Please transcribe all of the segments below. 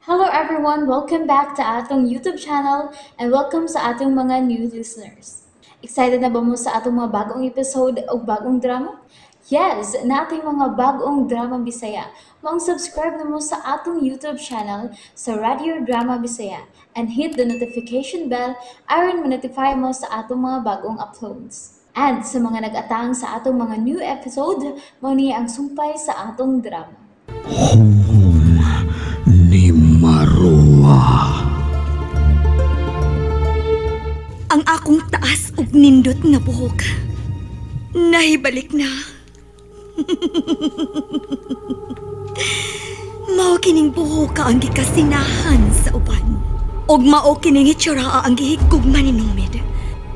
Hello everyone! Welcome back to atong YouTube channel and welcome sa atong mga new listeners. Excited na ba mo sa atong mga bagong episode o bagong drama? Yes! Nating mga bagong drama Bisaya. Maong subscribe na mo sa atong YouTube channel sa Radio Drama Bisaya and hit the notification bell aron ma-notify mo sa atong mga bagong uploads. And sa mga nag-atang sa atong mga new episode, mao ni ang sumpay sa atong drama. Hunghong ni Marua. Ang akong taas ug nindot nga buhok nahibalik na. Mao kining buhok ang gikasinahan sa uban. Og mao kining hitsura ang gihigugma ni Nomid.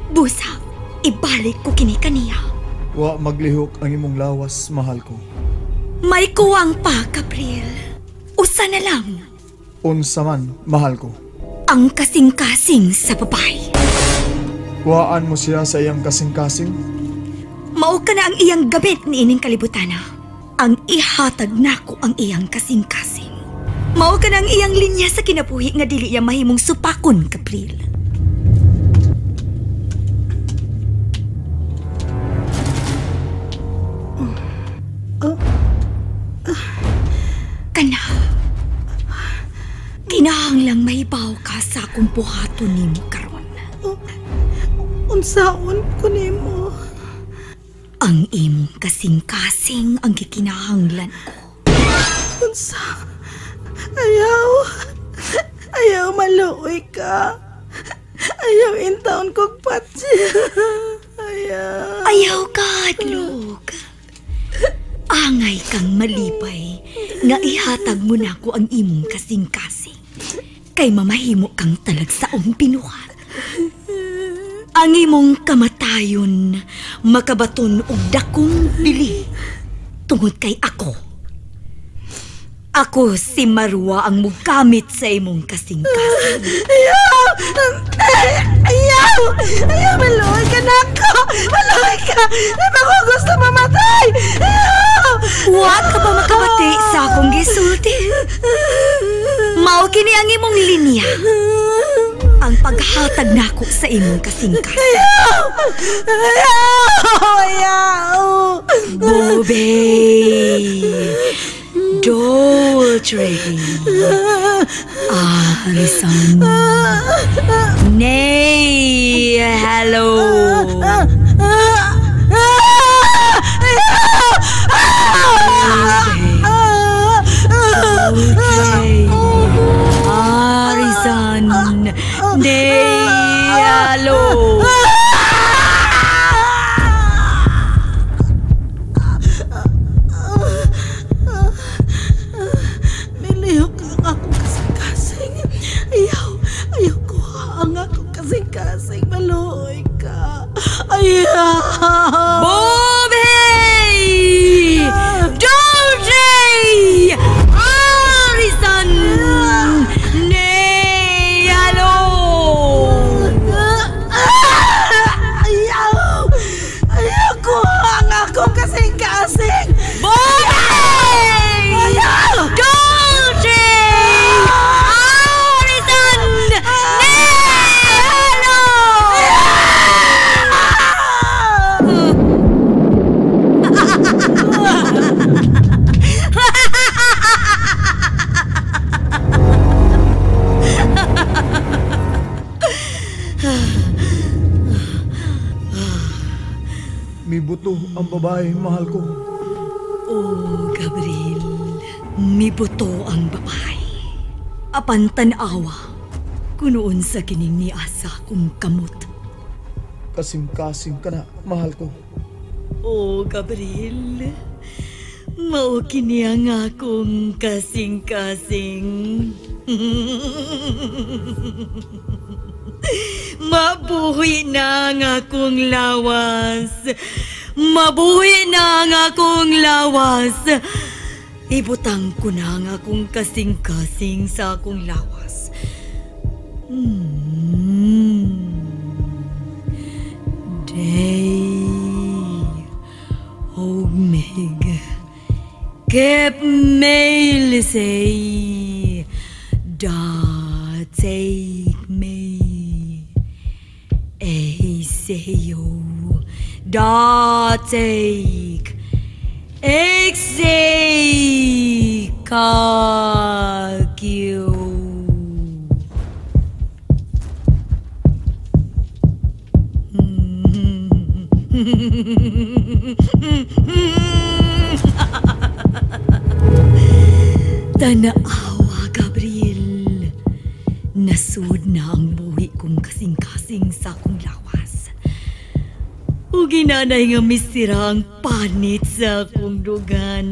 Busa, ibalik ko kini kaniya. Wa maglihok ang imong lawas, mahal ko. May kuwang pa, Gabriel. Usa na lang. Unsa man, mahal ko. Ang kasing-kasing sa babae. Kuhaan mo siya sa iyang kasing-kasing? Mao ka na ang iyang gamit ni ining kalibutana. Ang ihatag nako ang iyang kasing-kasing. Mao ka na ang iyang linya sa kinabuhi nga dili iya mahimong supakon, Gabriel. Kana. Kinahanglang mahibaw ka sa akong buhaton nimo karon. Unsaon ko nimo? Ang imong kasing-kasing ang gikinahanglan ko. Unsa? Ayaw. Ayaw maluoy ka. Ayaw intaon kog patsi. Ayaw. Ayaw ka, Adlog. Angay kang malipay nga ihatag mo na ko ang imong kasing-kasing. Kay mamahimo kang talagsaong binuhat. Ang imong kamatayon makabaton og dakong bili tungod kay ako. Ako si Marua ang mugamit sa imong kasing-kasing. Ayaw! Ayaw! Ayaw! Maluoy ka na ako! Maluoy ka! Di ba ko gusto mamatay? Ayaw! Wa ka ba makabati sa akong gisulti? Mao kini ang imong linya. Ang paghatag nako sa imong kasing-kasing. Ayaw! Ayaw! Ayaw! Bobey! Dolce! Alison! Nay! Hello! Dolce! Alison! Nay! Hello! Milihok ang akong kasing-kasing. Ayaw, ayaw ko ang akong kasing-kasing. Maluoy ka. Ayaw! Bobey! Dolce! Alison! Nay! Hello! Ayaw! Ayaw ko ang akong kasing-kasing! Bobey! Ayaw! Dolce! Alison! Nay! Hello! Mibuto ang babae, mahal ko. Oh, Gabriel, mibuto ang babae. Apan tan-awa, kunoon sa kining niasa kong kamot. Kasing-kasing ka na, mahal ko. Oh, Gabriel, mao kini ang akong kasing-kasing. Mabuhi na ang akong lawas. Mabuhi na ang akong lawas. Ibutang ko na ang akong kasing-kasing sa akong lawas. Day, Omega, Kep Melisei, Da take me. Eiseo. Da take. Exe kagyo. Tanaawa, Gabriel. Nasud na ang buhi kong kasing-kasing sa akong lawas. O ginanay nga misira ang panit sa akong dugan.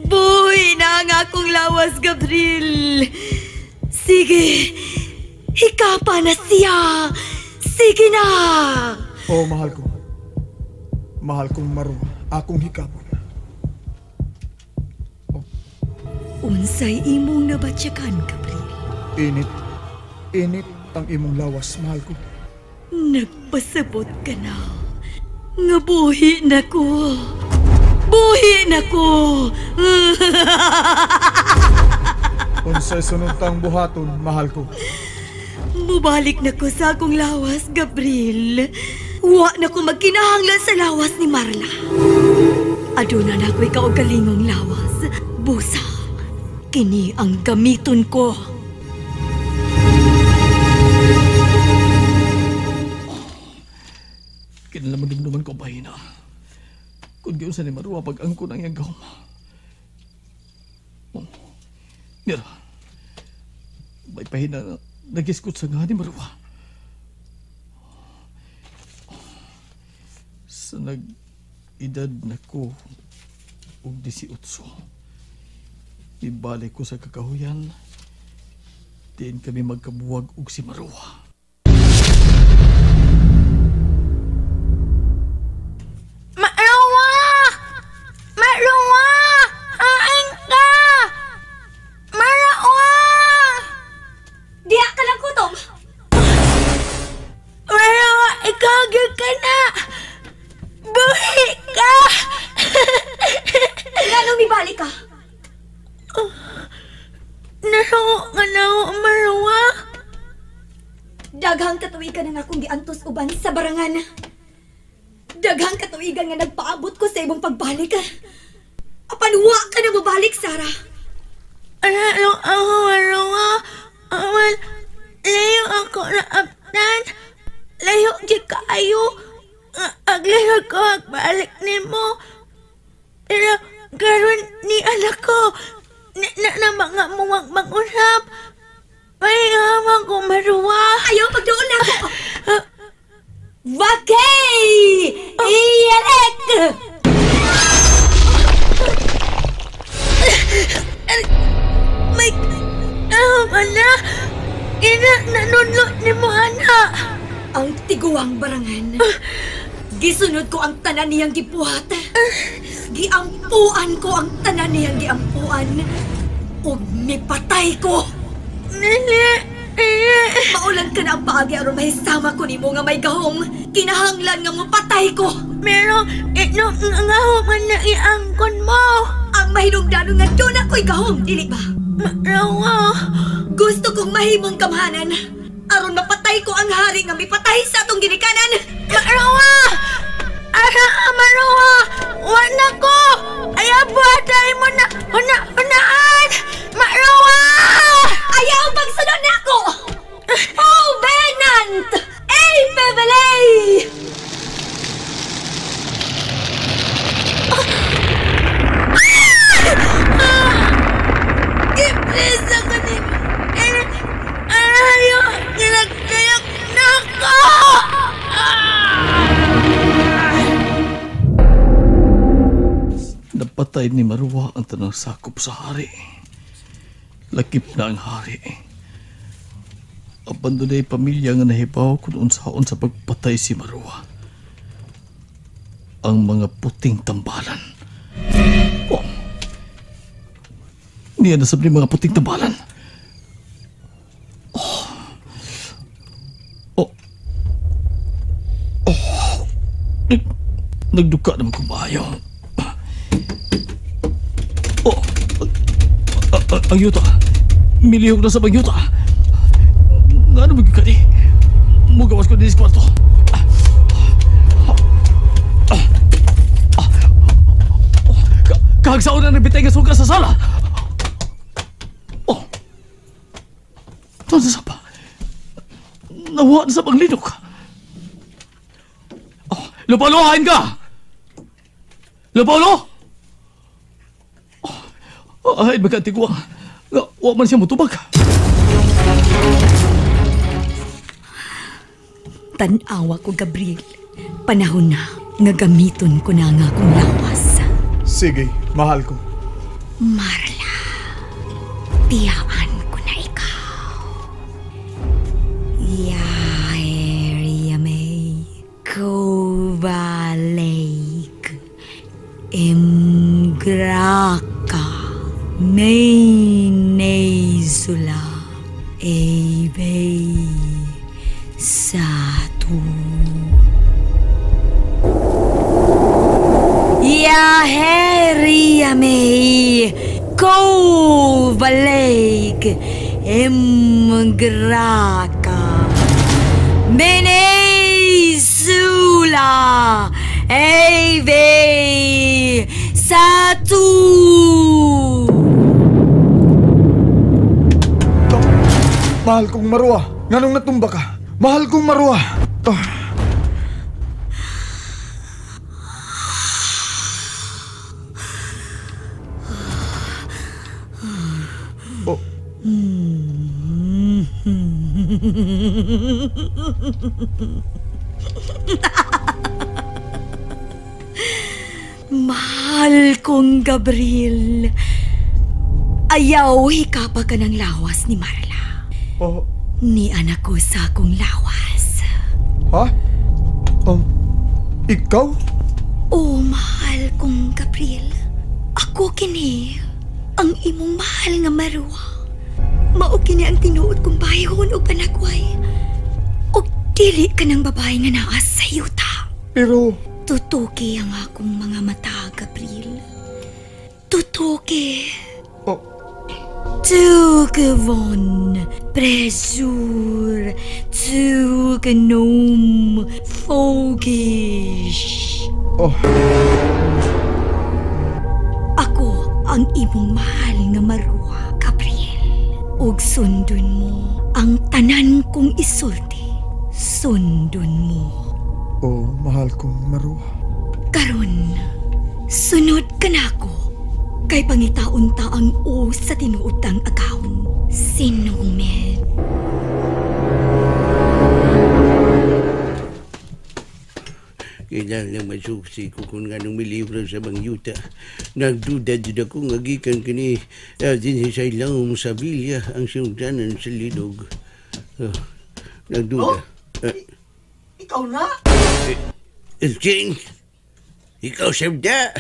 Buhi na ang akong lawas, Gabriel. Sige, hikapa na siya. Sige na. Oh, mahal ko. Mahal kong Marwa, akong hikapon. Oh. Unsay imong nabatyakan, Gabriel? Init. Init ang imong lawas, mahal ko. Nagpasabot ka na. Nga buhi na ko. Buhi na ko. Unsay sunod tang buhaton, mahal ko. Mubalik na ko sa akong lawas, Gabriel. Wa na ko magkinahanglan sa lawas ni Marla. Aduna na ko'y kaugalingong lawas. Busa, kini ang gamiton ko. Kinalaman ko pahina. Kung giyon sa ni Marwa pag-angko ng iyang gahom. Oh, nira, may pahina na nagiskot sa nga ni Marwa. Sa nag-edad na ko og 18, ibalik ko sa kakahuyan, diin kami magkabuwag og si Marwa. Marwa! Marwa! Haan ka! Marwa! Diya ka lang kutob! Marwa, ikaw gyud ka na! Buhi ka! Nganong mibalik ka? Nasungo ka na ako, Marwa. Daghang katuwigan na akong giantos uban sa barangan. Daghang katuwigan nga nagpaabot ko sa imong pagbalik. Apan wa ka na mobalik, Sarah. Ano ako, Marwa? Amal, layo ako na abtan. Layo di kaayo. Aglayo ko agbalik nimo. Pero karon ni anak ko, na mga muwag mag-usap. May hamang ko, Marwa. Ayaw, pagdoon na ako. Wakay! Iyalek! May aham na. Ina, nanunlo ni mo, anak. Ang tiguang barangan. Gisunod ko ang tanan niyang gibuhat. Giampuan ko ang tanan niyang giampuan. Ug mipatay ko. Nili. Maulan ka na ang paagi aron mahisama ko nimo nga may gahom. Kinahanglan nga mopatay ko. Pero ito nga gahom na iangkon mo. Ang mahinungdanon nga doon ako'y gahom, dili ba? Marwa. Gusto kong mahimong kamhanan. Aron mapatay ko ang hari nga mipatay sa atong ginikanan. Marwa! Ara ka, Marwa! Wala ko! Ayaw buhatay mo na! Una-unaan! Marwa! Ayaw pagsunod na ako! Oh, Benant! Ay, Bevelay! Please, ako ni... Ayaw! Nilagkayak na ako! Napatay ni Marwa ang tanang sakop sa hari. Lakip na ang hari. Apan dunay pamilya nga nahibaw kung unsaon sa pagpatay si Marwa. Ang mga puting tambalan. Oh. Niya na sabi mga puting tambalan. Oh. Oh. Oh. Nagduka naman kung maayo. Ang yuta. Milihog na sa bagyuta. Nga naman ka ni? Mugawas ko din sa kwarto. Kahagsaon na nabitay nga suga sa sala. Oh. Doon sa sapa. Nawa na sa panglinok. Oh, Lupolo, hain ka! Lupolo! Oh, ay, magkatigwa. Wa man siya mutubag. Tan-awa ko, Gabriel. Panahon na nga gamiton ko na nga akong lawas. Sige, mahal ko. Marla, tiyaan ko na ikaw. Yaeryame Kovalek Imgraka Menesula Ebe Satu. Yaeryame Kovalek Imgraka Menesula Ebe Satu. Mahal kong Marwa, nganong natumba ka? Mahal kong Marwa. Oh. Mahal kong Gabriel, ayaw hikapa ka ng lawas ni Marla. Oh. Ni anak ko sa akong lawas. Ha? Ikaw? Oh, mahal kong Gabriel. Ako kini ang imong mahal nga Marwa. Mao kini ang tinuod kong bayhon og panagway. Og dili ka ng babae nga naa sa yuta. Pero tutuki ang akong mga mata, Gabriel. Tutuki. Oh. Tugvon presur tugnom fogish. Oh. Ako ang imong mahal nga Marwa, Gabriel. Ug sundon mo ang tanan kong isulti. Sundon mo. Oh, mahal kong Marwa. Karon, sunod ka na ako. Kay pangitaon ta ang o sa tinuod tang agawon. Sinumed. Kailangan lang masuksi ko kung anong milibro sa bangyuta. Nagduda din ako nga gikan kini din sa ilang sa bilya ang siyungdanan sa linog. Nagduda. Oh? Ikaw na? Elgin, ikaw sabda.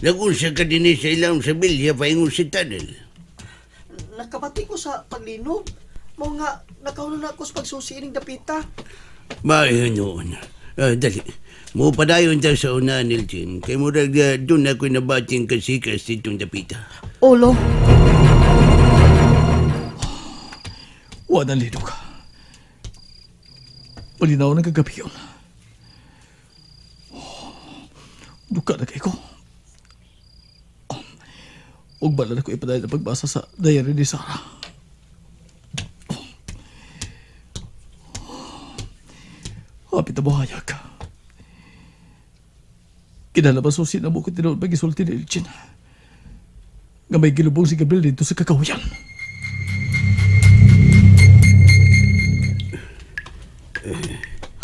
Lagun sa kadini sa ilang sa bilya paingon si tunnel. Nakabati ko sa paglinog. Mao nga, nakahuno na ako sa pagsusi ining dapita. Maayo noon. Dali. Mo padayon ta sa una, Nilton. Kay murag doon ako'y nabating kasikas ditong dapita. Olo. Wala linog. Palinaw ng kagabi yun. Duka na kayo ko. Huwag bala na ko ipadayon ang pagbasa sa diary ni Sarah. Hapit na buhayag. Kinalabas o sinamo ko tinuod magisulti ni Elgin. Nga may gilubong si Gabriel dito sa kakahuyan.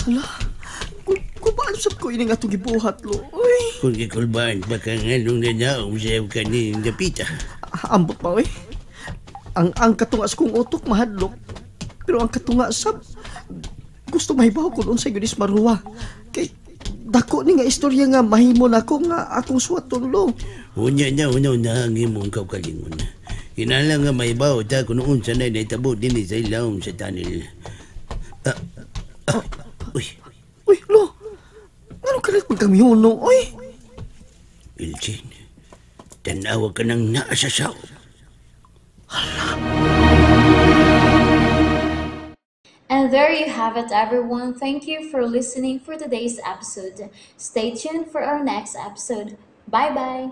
Hala, kulbaan sab ko ining atong gibuhat, lo. Uy. Kung gikulbaan, baka nga nung nanaong siya ka ni Dapita. Ambot pa, uy. Ang katunga sa kong utok, mahadlok. Pero ang katunga sab, gusto mahibaw ko noon sa Eunice Marwa. Kay dako ni nga istorya nga mahimo na ako nga akong suwaton, lo. Unya na, una-una ang imong kaugalingon. Kinahanglan nga mahibaw ta kung noon sa nay naitabo din sa ilawom sa tunnel. Uy. Uy, lo. Ano kalit magkamihuno, uy? Elgin, tanawa ka ng naasasaw. There you have it, everyone. Thank you for listening for today's episode. Stay tuned for our next episode. Bye bye.